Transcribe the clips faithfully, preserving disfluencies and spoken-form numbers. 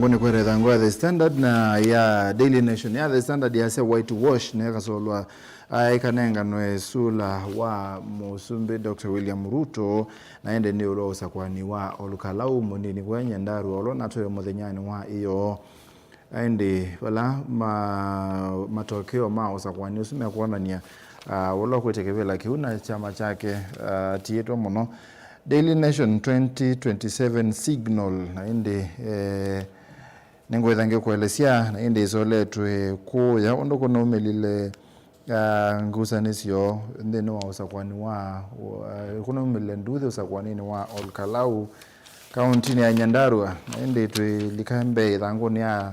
Nĩkwete ĩthangũ ya The Standard na ya Daily Nation. Ya The Standard yasya whitewash nĩkasolwa, ah, ĩkanenganwe sula wa Mũsumbĩ Doctor William Ruto, na ĩndĩ nĩ ũla ũsakwani wa Olukalau mũnini kwa Nyandarua ũla ũnatwaĩwe mũthenyanĩ wa ĩyoo. Ĩndĩ vala ma-, matokeo ma ũsakwani ũsu mekwonany'a, ah, ũla ũkwĩte kĩvĩla kĩu na kyama kyake, ah, atiĩtwe mũno. Daily Nation twenty twenty-seven signal, na ĩndĩ, eh, nĩngwĩtha ngĩkũelesya, na ĩndĩ ĩsoletwe kũya ũndũ kũnaumĩlile, ah, ngusanĩsyo nthĩnĩ wa ũsakwani wa, wa, kũnaumĩlile nduthi ũsakwaninĩ wa Olkalau, kauntinĩ ya Nyandarua, na ĩndĩ twĩlika mbee ĩthangũnĩ ya,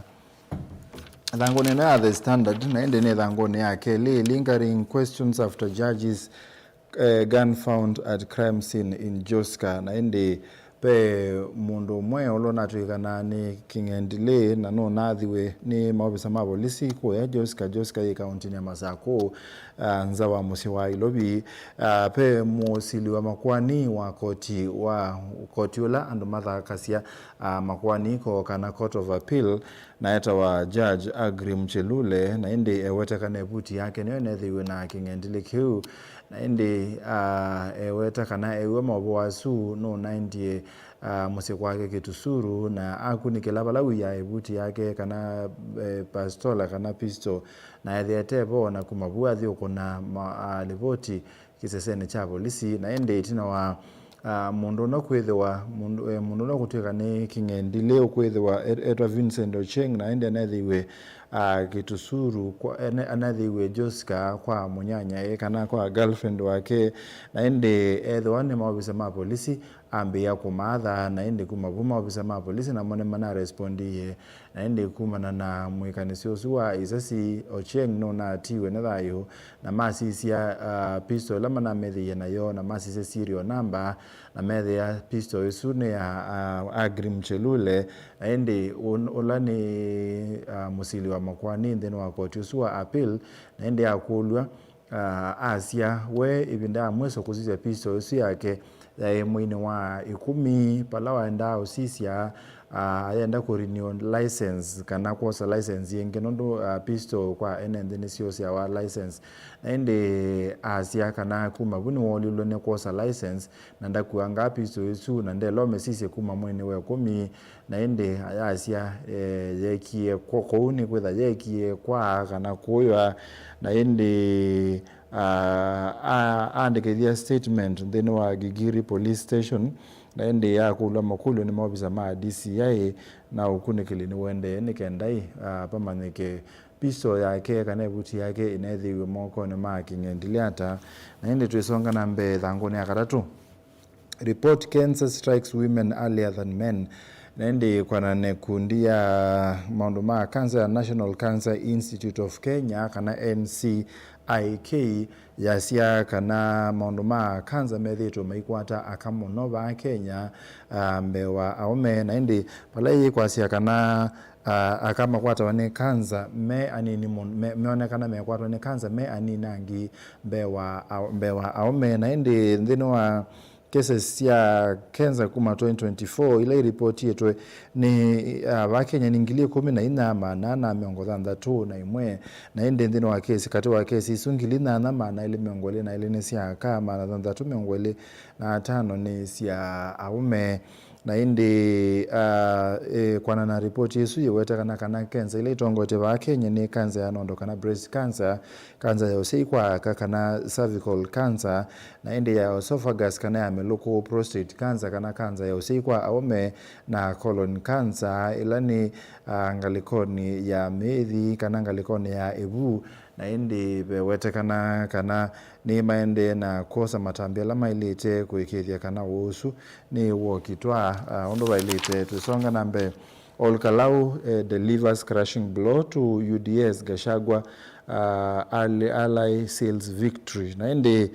ĩthangũnĩ ĩno ya The Standard, na ĩndĩ nĩ ĩthangũnĩ ya kelĩ, lingering questions after judges, eh, gun found at crime scene in Joska, na ĩndĩ ve mũndũ ũmwe ũla ũnatw'ĩkana nĩ kĩng'endilĩ na nũnathiwe nĩ maovisa ma volisi kũya Joska, Joska yĩ kauntinĩ ya Masakũ, ah, nza wa mũsyĩ wa Ilovi. Ah, ve mũsili wa makoani wa koti, wa koti ũla andũ mathakasya, ah, makoani ko kana Court of Appeal, na etawa Judge Aggrey Muchelule, na ĩndĩ eweta kana ĩvuti yake nĩyo ĩnethĩiwe na kĩng'endilĩ kĩu, na ĩndĩ, ah, eweta kana eew'a maũvoo asu nũnaendie, ah, mũsyĩ kwake Kitusuru, na akunĩkĩla vala wĩaa ĩvuti yake kana, eh, pastola kana pistol, na ethĩa ete vo, na kuma vu athi ũkũna ma-, ah, livoti kĩsesenĩ kya volisi, na ĩndĩ ĩtina wa, ah, mũndũ ũno kwĩthĩwa, mũndũ, eh, mũndũ ũno kũtw'ĩka nĩ kĩng'endilĩ ũkwĩthĩwa e-, etwa Vincent Ochieng, na ĩndĩ anethĩiwe, ah, Kitusuru, kwa, ene-, anethĩiwe Joska kwa mũnyanyae kana kwa girlfriend wake, na ĩndĩ ethĩwa nĩ maovisa ma volisi, ambĩĩa kũmaatha, na ĩndĩ kuma vu maovisa ma volisi namo nĩmanarespondie, na ĩndĩ kumana na mwĩkanĩsyo ũsu wa isasi, Ochieng nũnatiwe nĩ thayũ, na masisya, ah, pistol ĩla manamethĩie nayo, na masisya serial number, na methĩa pistol ĩsu nĩ ya, ah, Aggrey Muchelule, na ĩndĩ ũn-, ũla nĩ, ah, mũsili wa makoani nthĩnĩ wa koti ũsu wa appeal, na ĩndĩ akũlw'a, ah, asya we ĩvinda ya mwĩso kũsisya pistol ĩsu yake yaĩ mweinĩ wa ĩkũmi, vala waendaa ũsisya, ah, ayenda kũ-renew license kana kwosa license yĩngĩ, nũndũ, ah, pistol kwa ene nthĩ nĩsyosyawa license. Na ĩndĩ asya kana kuma vu nĩwoolilwe nĩ kwosa license, na ndakuangaa pistol ĩsu, na ndela ũmĩsisye kuma mweinĩ wa ĩkũmi, na ĩndĩ ayasya, eh, yeekie kwo-, kũu nĩ kwĩtha yeekie kwaa kana kũywa, na ĩndĩ, ah, a-, aandĩkĩthya statement nthĩnĩ wa Gigiri Police Station, na ĩndĩ akũlw'a makũlyo nĩ maovisa ma D C I, na ũkunĩkĩli nĩũendee nĩ kenda, ah, vamanyĩke pistol yake kana ĩvuti yake ĩneethĩiwe mokonĩ ma kĩng'endilĩ ata. Na ĩndĩ twĩsonga na mbee ĩthangũnĩ ya katatũ. Report: Cancer strikes women earlier than men. Na ĩndĩ kwana na ĩkundi ya maũndũ ma cancer ya National Cancer Institute of Kenya, kana N C I K, yasya kana maũndũ ma cancer methĩĩtwe maikwata aka mũno vaa Kenya, ah, mbee wa aũme. Na ĩndĩ vala yĩkwasya kana, ah, aka makwatawa nĩ cancer me anini mũno, me-, meonekana mekwatwa nĩ cancer me anini angĩ mbee wa ao-, mbee wa aũme. Na ĩndĩ nthĩnĩ wa cases sya cancer kuma twenty twenty-four ila iripotiĩtwe nĩ, ah, vaa Kenya nĩ ngili ĩkũmi na inya maana ana mĩongo thanthatũ na ĩmwe, na ĩndĩ nthĩnĩ wa kesi, katĩ wa kesi isu ngili nyanya maana elĩ mĩongo ĩlĩ na elĩ nĩ sya aka, maana thanthatũ mĩongo ĩlĩ na atano nĩ sya aũme. Na ĩndĩ, ah, eh, kwana na ripoti ĩsu yĩwetekana kana kanza ila itongoetye vaa Kenya nĩ kanza ya nondo kana breast cancer, kanza ya ũsyai kwa aka kana cervical cancer, na ĩndĩ ya esophagus kana ya mĩlũkũ prostate cancer kana kanza ya ũsyai kwa aũme, na colon cancer ĩla nĩ, ah, ngalĩkonĩ ya mĩĩthi kana ngalĩkonĩ ya ĩvu. Na ĩndĩ vewetekana kana nĩmaendee na kwosa matambya ala maĩlĩte kũĩkĩĩthya kana ũũ ũsu nĩ wokitwa, ah, ũndũ vaĩlĩte. Twĩsonga na mbee, Ol Kalou, eh, delivers crushing blow to U D A's Gachagua, ah, ally, ally seals victory. Na ĩndĩ,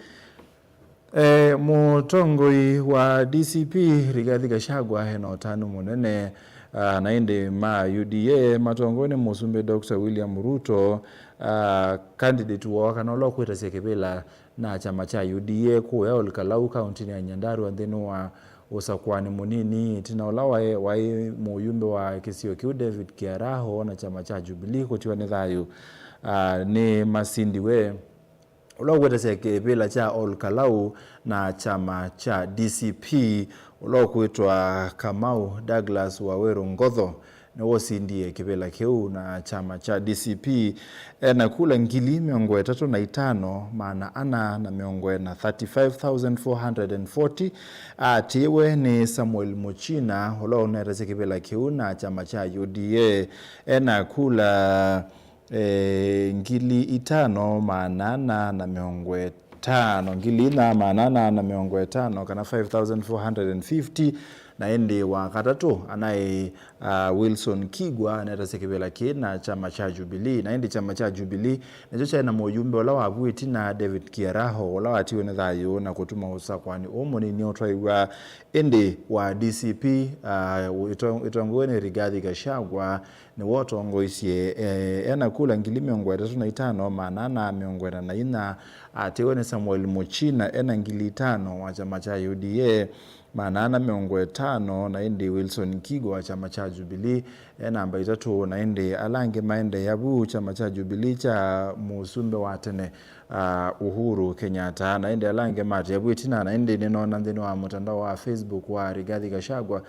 eh, mũtongoi wa D C P Rigathi Gachagua ena ũtanu mũnene, ah, na ĩndĩ ma U D A matongoe nĩ Mũsumbĩ Doctor William Ruto, ah, candidate woo kana ũla ũkwĩtasya kĩvĩla na kyama kya U D A kũya Ol Kalou, kauntinĩ ya Nyandarua nthĩnĩ wa ũsakũanĩ mũnini ĩtina ũla waĩ, waĩ mũyumbe wa kĩsio kĩu David Kiaraho na kyama kya Jubilee kũtiwa nĩ thayũ, ah, nĩ masindiwe. Ũla ũkwetasya kĩvĩla kya Ol Kalou na kyama kya D C P, ũla ũkwĩtwa Kamau Douglas Waweru Ngotho, nĩwe ũsindie kĩvĩla kĩu na kyama kya D C P. Ena kula ngili mĩongo ĩtatũ na itano, maana ana na mĩongo ĩna, thirty-five thousand four hundred and forty. Atĩĩwe nĩ Samuel Muchina, ũla ũnetasya kĩvĩla kĩu na kyama kya U D A. Ena kula eh, ngili itano, maana ana na mĩongo ĩtano, ngili ina, maana ana na mĩongo ĩtano, kana five thousand four hundred and fifty. Na ĩndĩ wa katatũ anaĩ, ah, Wilson Kigwa, anetasya kĩvĩla kĩĩ na kyama kya Jubilee. Na ĩndĩ kyama kya Jubilee nĩkyo kyaĩ na mũyumbe ũla wavu ĩtina, David Kiaraho, ũla watiwe nĩ thayũ na kũtuma ũsakũani ũũ mũnini ũtwaĩw'a. Ĩndĩ wa D C P, ah, ĩto-, ĩtongoew'e nĩ Rigathi Gachagua, nĩwe ũtongoisye, eh, ena kula ngili mĩongo ĩtatũ na itano, maana ana mĩongo ĩna na inya. Atĩwe nĩ Samuel Muchina ena ngili itano wa kyama kya U D A, maana ana mĩongo ĩtano, na ĩndĩ Wilson Kigwa wa kyama kya Jubilee e namba itatũ, na ĩndĩ ala angĩ maendeea vu kyama kya Jubilee kya mũsumbĩ wa tene, ah, Uhuru Kenyatta, na ĩndĩ ala angĩ matia vu ĩtina. Na ĩndĩ nĩnoona nthĩnĩ wa mũtandao wa Facebook wa Rigathi Gachagua,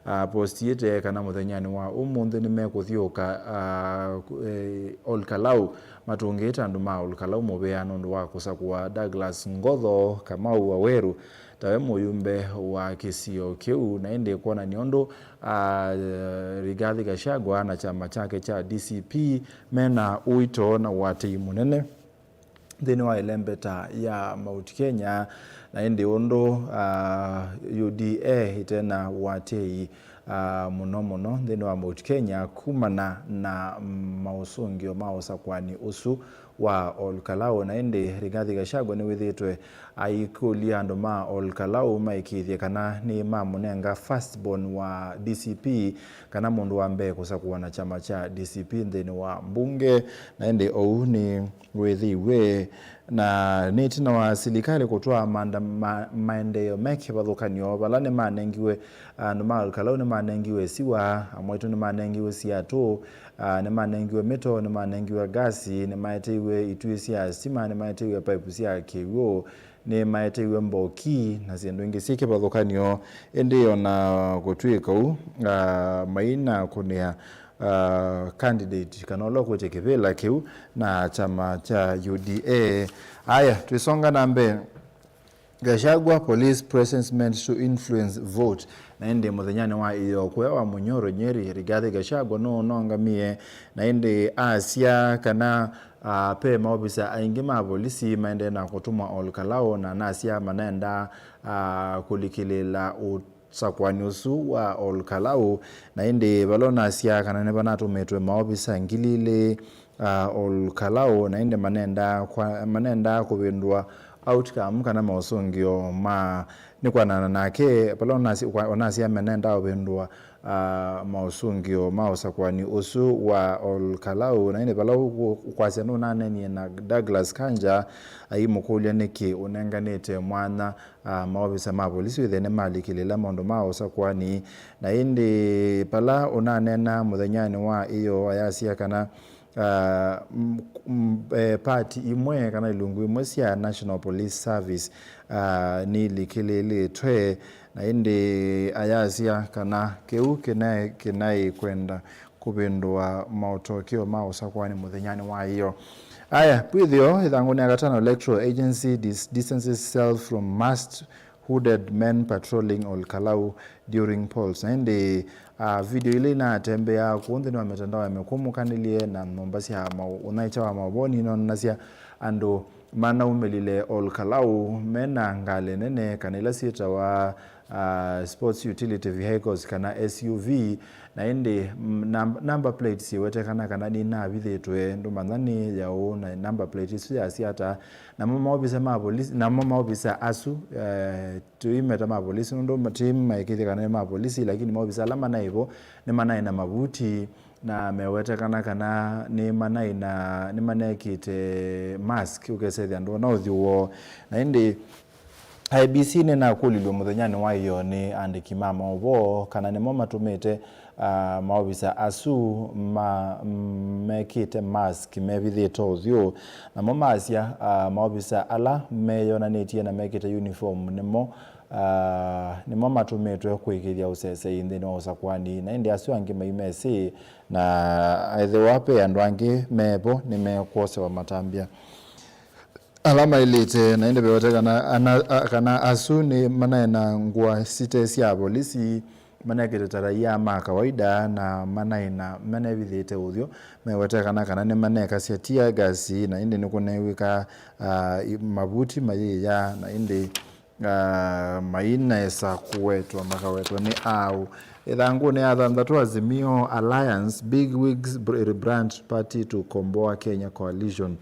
ah, postiĩte kana mũthenyanĩ wa ũmũnthĩ nĩmekũthiũka, ah, ku-, eh, Ol Kalou, matũngĩĩte andũ ma Ol Kalou mũvea nũndũ wa kũsakũa Douglas Ngotho Kamau Waweru tawe mũyumbe wa kĩsio kĩu. Na ĩndĩ kwonany'a ũndũ, ah, Rigathi Gachagua na kyama kyake kya D C P mena ũito na ũatĩi mũnene nthĩnĩ wa ĩlembeta ya Mount Kenya, na ĩndĩ ũndũ, ah, U D A ĩtena ũatĩi, ah, mũno mũno nthĩnĩ wa Mount Kenya kumana na maũsũngĩo ma ũsakũani ũsu wa Ol Kalou. Na ĩndĩ Rigathi Gachagua nĩwĩthĩĩtwe aikũlya andũ ma Ol Kalou maĩkĩĩthye kana nĩmamũnenga first born wa D C P, kana mũndũ wa mbee kũsakũwa na kyama kya D C P nthĩnĩ wa mbunge. Na ĩndĩ ũu nĩ wĩthĩiwe, na nĩ ĩtina wa silikalĩ kũtwaa maanda-, ma-, maendeeo me kĩvathũkany'o vala nĩmanengiwe, andũ ma Ol Kalou nĩmanengiwe siwa, amwe aitũ nĩmanengiwe siatũ, ah, nĩmanengiwe mĩto, nĩmanengiwe ngasi, nĩmaeteiwe ituĩ sya stima, nĩmaeteiwe paipu sya kĩw'ũ, nĩmaeteiwe mboki na syĩndũ ingĩ syĩ kĩvathũkany'o. Ĩndĩ o na kũtw'ĩka ũu, ah, mainakũnĩa, ah, candidate kana ũla ũkũtya kĩvĩla kĩu na kyama kya U D A. Aya, twĩsonga na mbee. Gachagua, police presence meant to influence vote. Na ĩndĩ mũthenyanĩ wa ĩyoo kũya wa Munyoro, Nyeri, Rigathi Gachagua nũũnongamie, na ĩndĩ asya kana, ah, pe maovisa aingĩ ma volisi maendee na kũtũmwa Ol Kalou, na anasya manenda, ah, kũlikĩlĩĩla ũsakũani ũsu wa Ol Kalou, na ĩndĩ vala ũnasya kana nĩvanatũmĩtwe maovisa ngili ilĩ, ah, Ol Kalou, na ĩndĩ manendaa kwa-, manendaa kũvĩndũa outcome kana maũsũngĩo ma nĩkwanana nake, vala ũnasya, kwa-, ũnasya manendaa ũvĩndũa, ah, maũsũngĩo ma ũsakũani ũsu wa Ol Kalou, na ĩndĩ vala ũkwasya nũnaneenie na Douglas Kanja, aimũkũlya nĩkĩ ũnenganĩte mwanya, ah, maovisa ma volisi wĩthĩe nĩmalikĩlĩĩla maũndũ ma ũsakũani. Na ĩndĩ vala ũnaneena mũthenyanĩ wa ĩyoo ayasya kana, ah, m-, m-, eh, pati imwe kana ilungu imwe sya National Police Service, ah, nilikĩlĩĩlĩtwe, na ĩndĩ ayasya kana kĩu kĩnaĩ, kĩnaĩ kwenda kũvĩndũa maũtokeo ma ũsakũani mũthenyanĩ wa ĩyoo. Aya, kwĩthĩo ĩthangũnĩ ya katano, Electoral Agency dis-, distances self from masked hooded men patrolling Ol Kalou during polls. Na ĩndĩ, ah, video ila inatembeaa kũu nthĩnĩ wa mitandao ya mĩkũmũkanĩlye na nyũmba sya mau-, ũnyaĩĩkya wa maũvoo ninoonanasya andũ manaumĩlile Ol Kalou mena ngalĩ nene kana ila syĩtawa, ah, sports utility vehicles kana S U V, na ĩndĩ, mm, nam-, number plate syĩwetekana kana nĩnavithĩtwe, ndũmanya nĩ yaũ, na number plate ĩsu yasya ata. Namo maovisa ma volisi, namo maovisa asu, eh, tũimeta ma volisi, nũndũ ma-, ti maĩkĩĩthye kana nĩ ma volisi, lakini maovisa ala manaĩ vo nĩmanaĩ na mavuti, na mewetekana kana nĩmanaĩ na, nĩmanekĩte mask, ũkesethya ndwona ũthyũ woo. Na ĩndĩ I B C nĩnakũlilw'e mũthenyanĩ wa ĩyoo nĩ andĩki ma maũvoo kana nĩmo matũmĩte, ah, maovisa asu ma, mekĩte mask mevithĩte ũthyũ. Namo maasya, ah, maovisa ala meyonanĩtye na mekĩte uniform nĩmo, ah, nĩmo matũmĩtwe kũĩkĩĩthya ũsesei nthĩnĩ wa ũsakũani, na ĩndĩ asu angĩ maimesĩ, na ethĩwa ve andũ angĩ mevo nĩmekwosewa matambya ala maĩlĩte, na ĩndĩ vewete kana, ana, a, kana asu nĩ manaĩ na ngũa site sya volisi, manekĩte ta raia ma kawaida, na manaĩ na, manevithĩte ũthyũ, mewete kana, kana nĩmanekasya tear gas, na ĩndĩ nĩkũnew'ĩka, ah, i, mavuti mayĩya, na ĩndĩ, ah, mainesa kũwetwa, makawetwa nĩ aũ. Ĩthangũnĩ ya thanthatũ, Azimio Alliance, Big Wigs br-, rebrand party to Komboa Kenya Coalition.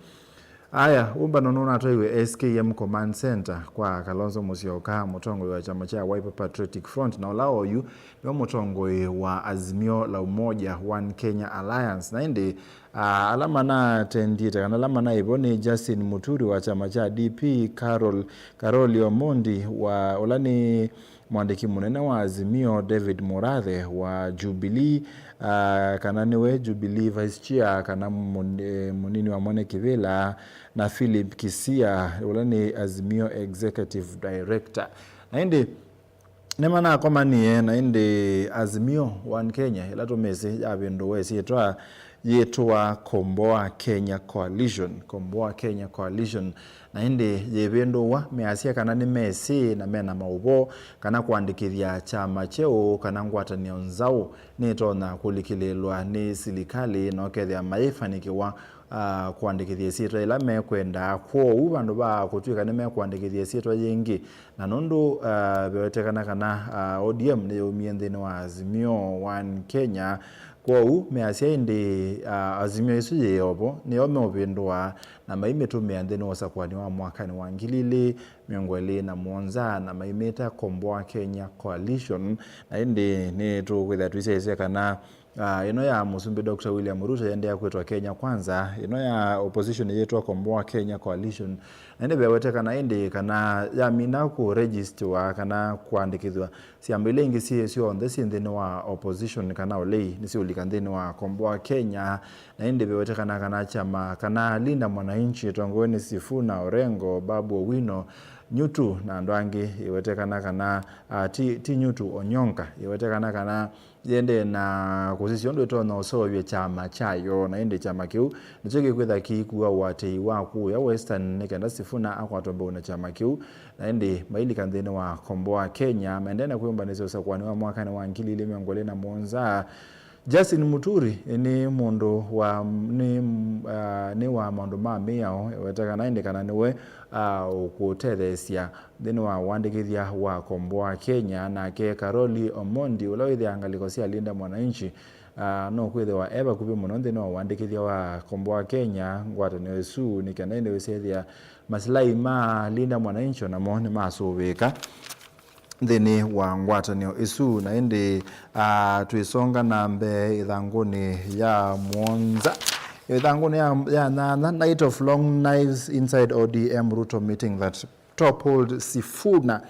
Aya, ũmbano nũnatwaiwe S K M Command Center kwa Kalonzo Musyoka, mũtongoi wa kyama kya Wiper Patriotic Front, na ũla oyu nĩwe mũtongoi wa Azimio la Umoja One Kenya Alliance. Na ĩndĩ, ah, ala manatendie kana ala manaĩ vo nĩ Justin Muturi wa kyama kya D P, Carol, Caroli Omondi wa, ũla nĩ mwandĩki mũnene wa Azimio, David Murathe wa Jubilee, ah, kana nĩwe Jubilee Vice Chair, kana mũn-, eh, mũnini wa mwene kĩvĩla, na Philip Kisia, ũla nĩ Azimio Executive Director. Na ĩndĩ nĩmanakomanie, na ĩndĩ Azimio One Kenya, ĩla tũmĩsĩ yavĩndũwa ĩsyĩtwa, yĩtwa Komboa Kenya Coalition, Komboa Kenya Coalition. Na ĩndĩ yĩvĩndũwa, measya kana nĩmesĩ na mena maũvoo kana kũandĩkĩthya kyama kyeũ kana ngwatanĩo nzaũ nĩtonya kũlikĩlĩĩlwa nĩ silikalĩ na ũkethĩa mayĩfanikĩwa, ah, kũandĩkĩthya ĩsyĩtwa yĩla mekwenda. Kwoou vandũ va kũtw'ĩka nĩmekũandĩkĩthya ĩsyĩtwa yĩngĩ, na nũndũ, ah, vewetekana kana, ah, O D M nĩyaumie nthĩnĩ wa Azimio One Kenya, kwoou measya ĩndĩ, ah, Azimio ĩsu yĩ ovo nĩyo meũvĩndũa na maimĩtũmĩa nthĩnĩ wa ũsakũani wa mwakanĩ wa ngili ilĩ mĩongo ĩlĩ na mũonza, na maimĩta Komboa Kenya Coalition. Na ĩndĩ nĩtũkwĩthĩa tũisyaĩĩsya kana, ah, ĩno ya Mũsumbĩ Doctor William Ruto yĩendeea kwĩtwa Kenya Kwanza, ĩno ya opposition yĩtwa Komboa Kenya Coalition. Na ĩndĩ vewetekana ĩndĩ kana yamina kũregistiwa kana kũandĩkĩthw'a, syama ila ingĩ syĩ syonthe syĩ nthĩnĩ wa opposition kana ũlei nĩsiũlika nthĩnĩ wa Komboa Kenya. Na ĩndĩ vewetekana kana kyama kana Linda Mwananchi ĩtongoew'e nĩ Sifuna, Orengo, Babu Owino, Nyutu na andũ angĩ, ĩwetekana kana, ah, ti, ti Nyutu, Onyonka, ĩwetekana kana yĩendee na kũsisya ũndũ ĩtonya ũseũvya kyama kyayo, na ĩndĩ kyama kĩu nĩkyo kĩkwĩtha kĩikua ũatĩĩi wa kũya Western nĩ kenda Sifuna akwatwa mbau na kyama kĩu, na ĩndĩ mailika nthĩnĩ wa Komboa Kenya, maendee na kwĩyũmbanĩsya ũsakũani wa mwakanĩ wa ngili ilĩ mĩongo ĩlĩ na mũonza. Justin Muturi nĩ mũndũ wa, nĩ, ah, nĩ wa maũndũ ma mĩao, ĩwetekana ĩndĩ kana nĩwe, ah, ũkũtetheesya nthĩnĩ wa ũandĩkĩthya wa Komboa Kenya, nake Karoli Omondi, ũla wĩthĩaa ngalĩko sya Linda Mwananchi, ah, nũkwĩthĩwa e vakuvĩ mũno nthĩnĩ wa ũandĩkĩthya wa Komboa Kenya, ngwatanĩo ĩsu, nĩ kenda ĩndĩ wĩsethĩa masilahi ma Linda Mwananchi onamo nĩmasũvĩĩka nthĩnĩ wa ngwatanĩo ĩsu. Na ĩndĩ, ah, twĩsonga na mbee ĩthangũnĩ ya mũonza, ĩthangũnĩ ya, ya nyanya, night of long knives inside O D M, Ruto meeting that toppled Sifuna.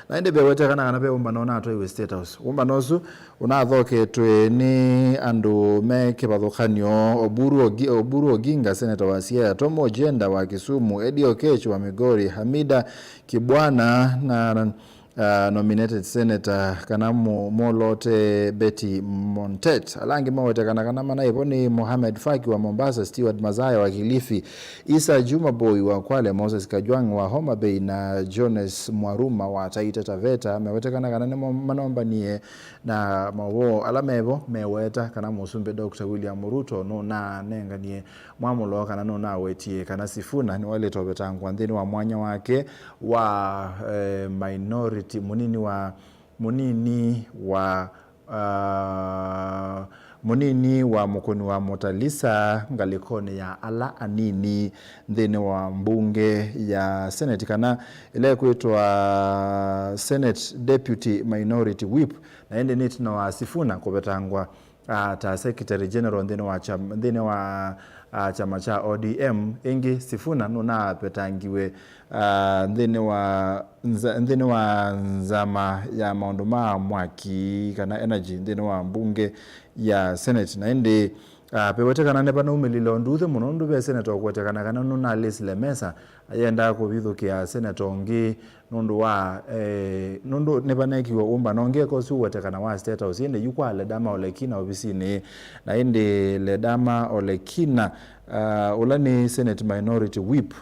Na ĩndĩ vewetekana kana ve ũmbano ũnatwaiwe State House. Ũmbano ũsu ũnathoketwe nĩ andũ me kĩvathũkany'o, Oburu Ogi-, Oburu Oginga, seneta wa Siaya, Tom Ojenda wa Kisumu, Eddie Oketch wa Migori, Hamida Kibwana na, uh, nominated senator kana mũ-, mũlote Betty Montet. Ala angĩ mawetekana kana manaĩ vo nĩ Mohamed Faki wa Mombasa, Stewart Mazaya wa Kilifi, Isa Juma Boy wa Kwale, Moses Kajwang wa Homa Bay na Jones Mwaruma wa Taita Taveta. Mewetekana kana nĩmo manombanie na maũvoo ala mevo meweta kana Mũsumbĩ Doctor William Ruto nũnanenganie mwamũlo kana nũnawetie kana Sifuna nĩwaĩlĩte ũvetangwa nthĩnĩ wa mwanya wake wa, eh, minority, mũnini wa, mũnini wa, ah, mũnini wa Mũkũni wa Mũtalisa ngalĩkonĩ ya ala anini nthĩnĩ wa mbunge ya Senate, kana ĩla ĩkwĩtwa Senate Deputy Minority Whip, na ĩndĩ nĩ ĩtina wa Sifuna kũvetangwa ah, ta Secretary General nthĩnĩ wa kyama, nthĩnĩ wa, ah, kyama kya O D M. Ĩngĩ, Sifuna nũnavetangiwe, ah, nthĩnĩ wa nza-, nthĩnĩ wa nzama ya maũndũ ma mwaki kana energy nthĩnĩ wa mbunge ya Senate. Na ĩndĩ, ah, vewetekana nĩvanaumĩlile ũndũ ũthĩ mũno, nũndũ ve seneta ũkwetekana kana nũnalĩsile mesa, ayendaa kũvithũkĩa seneta ũngĩ nũndũ wa, eh, nũndũ nĩvanekiwe ũmbano ũngĩ eka ũsu ũwetekana wa State House. Ĩndĩ yu kwa Ledama Olekina ovisinĩ, na ĩndĩ Ledama Olekina, ah, ũla nĩ Senate Minority Whip,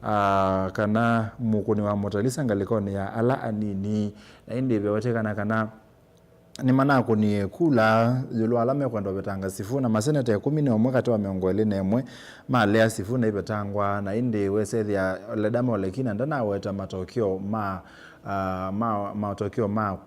ah, kana mũkũni wa Mutalisa ngalĩkonĩ ya ala anini, na ĩndĩ vewetekana kana nĩmanakũnie kula ĩũlũ wa ala mekwenda ũvetanga Sifuna. Maseneta ĩkũmi na ũmwe katĩ wa mĩongo ĩlĩ na ĩmwe malea Sifuna ivetangwa, na ĩndĩ wesethĩa Ledama Olekina ndanaweta matokeo ma, ah, ma, matokeo ma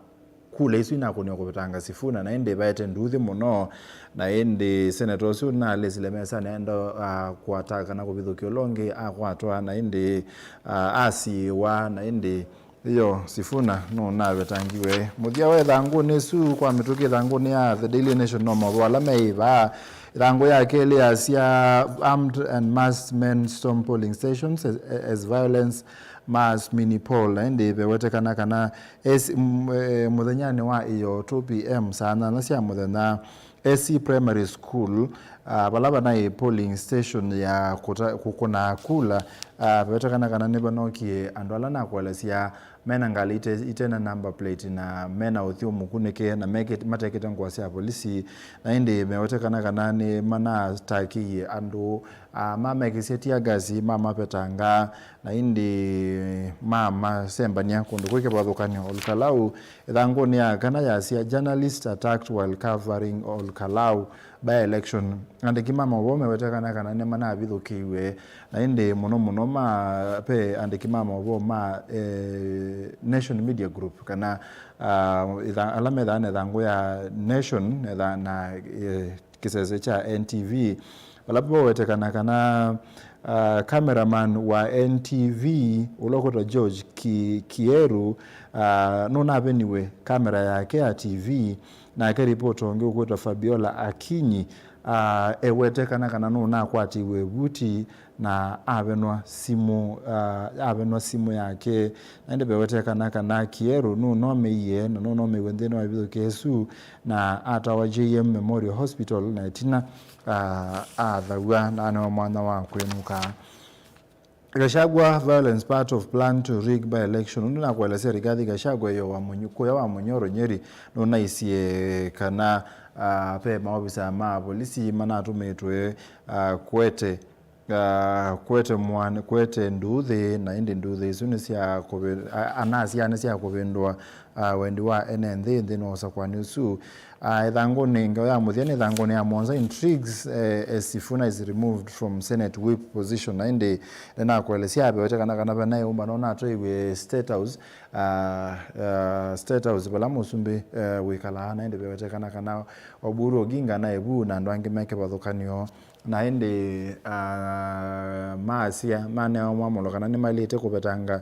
kula isu inakũniwe kũvetanga Sifuna, na ĩndĩ vaete nduthi mũno, na ĩndĩ seneta ũsu nalĩsile mesanĩ aenda, ah, kwata kana kũvithũkĩa ũla ũngĩ akwatwa, na ĩndĩ, ah, asiĩwa, na ĩndĩ Yo, Sifuna nũnavetangiwe. Mũthya wa ĩthangũnĩ ĩsu kwa mĩtũkĩ ĩthangũnĩ ya The Daily Nation no maũvoo ala meĩ vaa. Ĩthangũ ya kelĩ yasya, "Armed and masked men storm polling stations as, as violence mars mini poll." Na ĩndĩ vewetekana kana es-, m-, eh, mũthenyanĩ wa ĩyo two p m, saa nyanya sya mũthenya, A C Primary School, ah, vala vanaĩ polling station ya kũta-, kũkũna kula, ah, vewetekana kana nĩvanokie andũ ala nakuelesya mena ngalĩ ite-, itena number plate na mena ũthyũ mũkunĩke na mekĩt-, matekĩte ngũa sya volisi, na ĩndĩ mewetekana kana nĩmanatakĩie andũ, ah, mamekĩsya tear gas, mamavetanga, na ĩndĩ mamasembany'a kũndũ kwĩ kĩvathũkany'o Olkalau. Ĩthangũnĩ ya kana yasya, "Journalist attacked while covering Olkalau by-election." Andĩki ma maũvoo mewetekana kana nĩmanavithũkĩiwe, na ĩndĩ mũno mũno ma, ve andĩki ma maũvoo ma, eh, Nation Media Group, kana, ah, ĩtha-, ala methaa na ĩthangũ ya Nation, na ĩtha-, na, eh, kĩsese kya N T V, vala vawetekana kana, ah, cameraman wa N T V ũla ũkwĩtwa George Ki-, Kieru, ah, nũnaveniwe kamera yake ya T V, nake ripota ũngĩ ũkwĩtwa Fabiola Akinyi, ah, ewetekana kana nũnakwatiwe vuti na avenwa simũ, ah, avenwa simũ yake. Na ĩndĩ vewetekana kana Kieru nũnomeiwe na nũnomeiwe nthĩnĩ wa ĩvithũkĩa ĩsu, na atwawa J M Memorial Hospital, na ĩtina, ah, athaw'a na anewa mwanya wa kwĩnũka. Gachagua, "Violence part of plan to rig by-election." Ũndũ nakuelesya Rigathi Gachagua ĩyo wa Mũnyo-, kũya wa Mũnyoro Nyeri, nũnaisye kana, ah, ve maovisa ma volisi manatũmĩtwe, ah, kwete ah, kwete mwan-, kwete nduthi, na ĩndĩ nduthi isu nĩ sya kũvĩ-, a-, anasya nĩ sya kũvĩndũa, ah, wendi wa ene nthĩ nthĩnĩ wa ũsakũani ũsu. Ah, ĩthangũnĩ, ngewa ya mũthya nĩ ĩthangũnĩ ya mũonza, intrigues, eh, as Sifuna is removed from Senate whip position, na ĩndĩ nĩnakuelesya vewetekana kana vanaĩ ũmbano natwaiwe State House, ah, ah, State House vala mũsumbĩ, eh, wĩkalaa, na ĩndĩ vewetekana kana Oburu Oginga naĩ vu na andũ angĩ me kĩvathũkany'o. Na ĩndĩ, ah, maasya, manewa mwamũlo kana nĩmaĩlĩte kũvetanga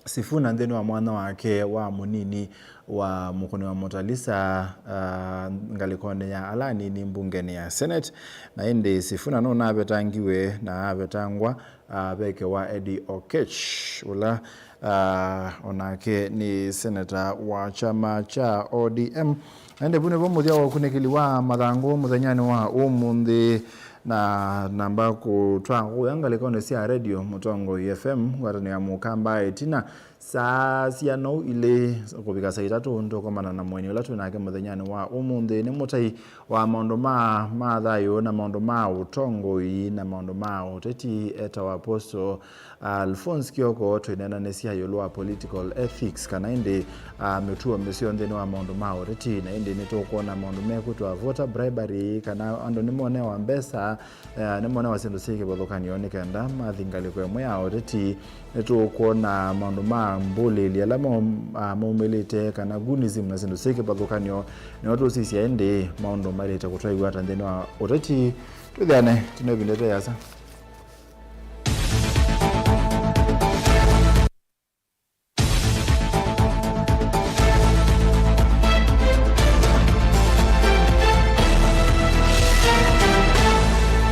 Sifuna nthĩnĩ wa mwanya wake wa mũnini wa mũkũni wa Mutalisa, ah, ngalĩkonĩ ya ala anini mbungenĩ ya Senate. Na ĩndĩ Sifuna nũnavetangiwe na avetangwa, ah, veke wa Eddie Oketch, ũla, ah, onake nĩ seneta wa kyama kya O D M. Na ĩndĩ vu nĩvo mũthya wa ũkunĩkĩli wa mathangũ mũthenyanĩ wa ũmũnthĩ, na namba kũtwaa kũya ngalĩkonĩ sya redio Mũtongoi F M, ngwatanĩo ya Mũkamba ĩtina saa syana ilĩ kũvika saa itatũ, ndũkomana na mũeni ũla twĩ nake mũthenyanĩ wa ũmũnthĩ. Nĩ mũtai wa maũndũ ma, ma thayũ na maũndũ ma ũtongoi na maũndũ ma ũteti etawa Apostle Alphonse Kioko, twĩneenanĩsya ĩũlũ wa political ethics, kana ĩndĩ, ah, mĩtuo mĩseo nthĩnĩ wa maũndũ ma ũteti. Na ĩndĩ nĩtũkwona maũndũ mekwĩtwa voter bribery, kana andũ nĩmonewa mbesa, eh, nĩmonewa syĩndũ syĩ kĩvathũkany'o nĩ kenda mathi ngalĩko ĩmwe ya ũteti. Nĩtũkwona maũndũ ma mbũlĩĩli ala mo-, ah, maumĩlĩte, kana goonism na syĩndũ syĩ kĩvathũkany'o. Nĩo tũsisya ĩndĩ maũndũ maĩlĩte kũtwaĩw'a ata nthĩnĩ wa ũteti. Twĩthĩane tũnevinda ĩte yasa.